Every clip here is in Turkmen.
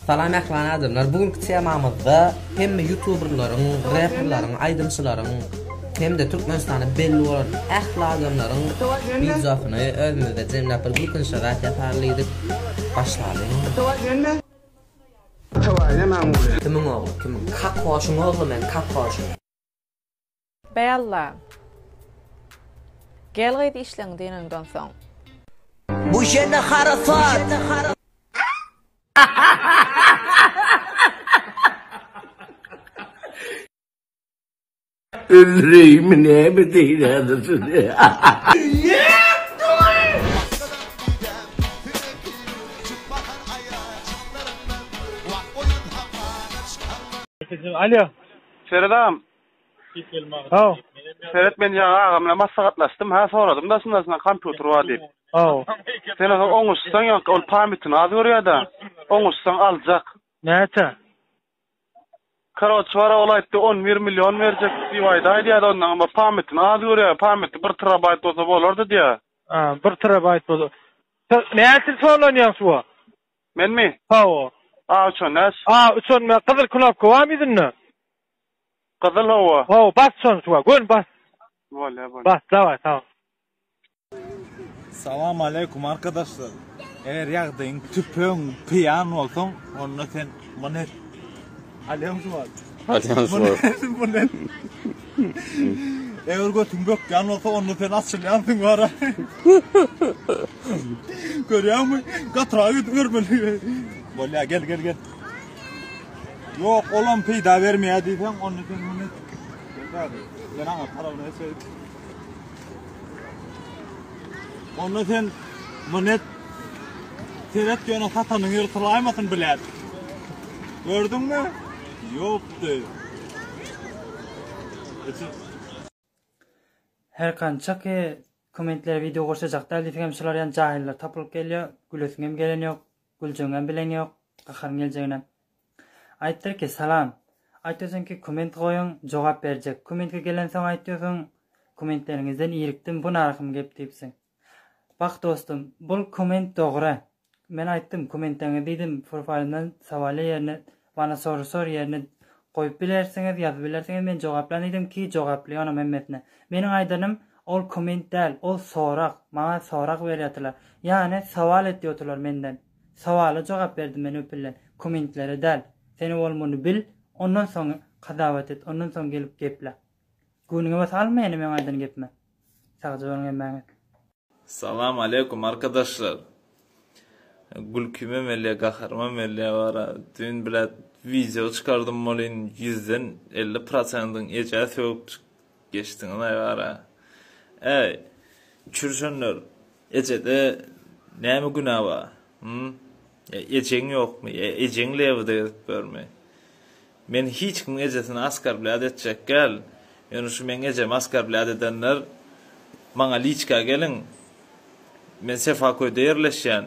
Salam mähriban adamlar bu günki temamyzda hemme youtuberlaryň, reperleriň, aýdymçylaryň hem-de Türkmenistanda belli bolan ähli adamlaryň wideosyny özümizde jemläp bir gülkünçli zat ýasar diýdik. Başlalyň. Kimiň ogly kimiň? Kakoşyň ogly men kakoşyň. Bella. Gel gyz işleňi dynandan soň. Bu ýene harasat. Öldüreymi näme deýin häzir şuny. Alýo. Seret agam. Haw. Seret men ýaňy agam bilen maslahatlaşdym hä soradym da şundan şundan kompýuter bar diýip. Haw. Sen onsoň oňuşsaň ýaňky ol pamytini az görýädä. Oňuşsaň aljak. Näçe? Karoç bar ol aýtdy 11 million berjek diýip aýdy aýdýada ondan amma pamytini az görýä pamyty 1 terabaýt bolsa bolardy diýä. Ha, 1 terabaýt bolsa. Sen näçe solanýaň şu wagt? Menmi? Hawa. A üç on bäş. A üç on bäş gyzyl knopka barmy ýüzünde? Gyzyl hawa. Hawa bas şony şu wagt göni bas. Bolýa bolýa. Bas daway sag bol. Salam aleýkum arkadaşlar. Eger ýagdaýyň tüpeň, pyýan bolsaň, onda sen muny et. Alýaň şu wagt. Alýan şu wagt. Muny et. Eger götüň bökýän bolsa, onda sen açylýansyň bara. Görýäňmi? Gatyrak edip görmeli. Bolýa, gel, gel, gel. Ýok, olam peýda bermeýär diýseň, onda sen muny et. Gel bäri. Sen aňa tarabyna geçeýin. Onda sen muny et. Seret ýöne satanyň ýyrtylaýmasyn bilet. Gördüňmi? Ýokdy. Her kança ki kommentlere wideo goşajak däl diýseň hem şular ýaly jahyllar tapylyp gelýär. Gülesiňem gelen ýok, güljegiňem bileň ýok, gaharyň geljeginem. Aýtdyr ki salam. Aýtýarsyň ki komment goýuň, jogap berjek. Kommentge gelensoň aýtýarsyň, kommentleriňizden irikdim, bu narhym gep diýipsiň. Bak dostum, bul komment dogry. Men aýtdym, kommentleňizi diýdim, profaýlymdan sowalýa ýerine, bana soru sor ýerine goýup bilersiňiz, ýazyp bilersiňiz, men jogaplan diýdim ki, jogaplaýanam hemmesine. Meniň aýdanym, ol komment däl, ol sorag, maňa sorag berýärdiler. Ýagny sowal etýärdiler menden. Sowala jogap berdim men öpülen, kommentlere däl. Sen owal muny bil, ondan soň kazabat et, ondan soň gelip geple. Göwnüňe bolsa alma ýene meň aýdan gepime. Sagja boluň hemmäňiz. Salam aleýkum arkadaşlar. Gülkimem gelýär gaharymam gelýär bara düýn bilet wideo çykardym welin ýüzden 50 prosendiň ejä sögüp geçdiňizaý bara. Äý çürşenler ejede näme günä bar hum ýa ejeň ýokmy ýa ejeň lewyda gezip ýörmi. Men hiç kimiň ejesini oskorblýat etjek däl. Ýöne şu meň ejemi oskorblýat edenler maňa liçka geliň. Men Sefaköýde ýerleşýän.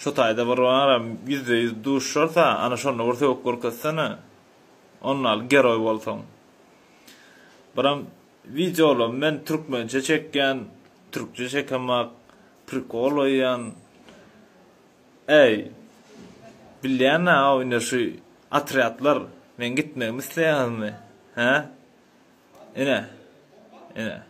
Şo taýda bir baram ýüzbe-ýüz duşarsa, ana şonda bir sögüp görkezsene. Ondaly geroý bolsaň. Biram wideolamy men türkmençe çekýän, türkçe çekemak, prikol goýýan. Äý, bilýän-ä, ine şu otrýadlar meň gitmegimi isleýäňizmi? Hä? Ine, ine.